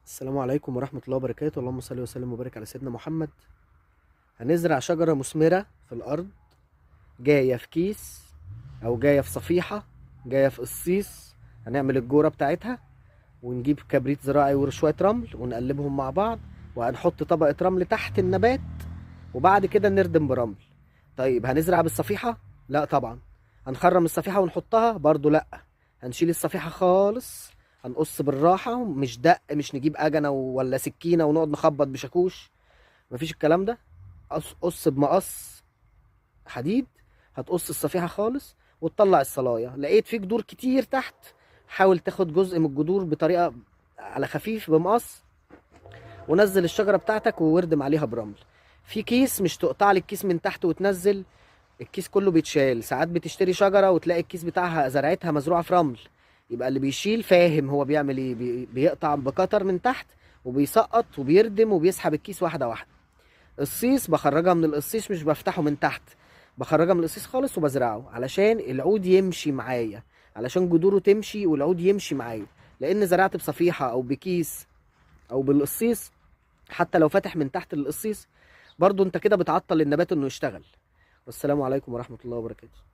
السلام عليكم ورحمة الله وبركاته. اللهم صل وسلم وبارك على سيدنا محمد. هنزرع شجرة مثمرة في الأرض، جاية في كيس أو جاية في صفيحة، جاية في قصيص. هنعمل الجورة بتاعتها ونجيب كبريت زراعي وشوية رمل ونقلبهم مع بعض، وهنحط طبقة رمل تحت النبات وبعد كده نردم برمل. طيب هنزرع بالصفيحة؟ لا طبعا. هنخرم الصفيحة ونحطها؟ برضو لا. هنشيل الصفيحة خالص، هنقص بالراحة، مش دق، مش نجيب أجنة ولا سكينة ونقعد نخبط بشاكوش، مفيش الكلام ده. قص بمقص حديد، هتقص الصفيحة خالص وتطلع الصلاية. لقيت في جذور كتير تحت، حاول تاخد جزء من الجذور بطريقة على خفيف بمقص، ونزل الشجرة بتاعتك واردم عليها برمل. في كيس، مش تقطع لي الكيس من تحت وتنزل الكيس كله، بيتشال. ساعات بتشتري شجرة وتلاقي الكيس بتاعها زرعتها مزروعة في رمل، يبقى اللي بيشيل فاهم هو بيعمل ايه، بيقطع بكتر من تحت وبيسقط وبيردم وبيسحب الكيس واحدة واحدة. الصيص بخرجها من القصيص، مش بفتحه من تحت، بخرجها من القصيص خالص وبزرعه علشان العود يمشي معايا، علشان جذوره تمشي والعود يمشي معايا. لان زرعت بصفيحة او بكيس او بالقصيص، حتى لو فاتح من تحت القصيص برضو انت كده بتعطل النبات انه يشتغل. والسلام عليكم ورحمة الله وبركاته.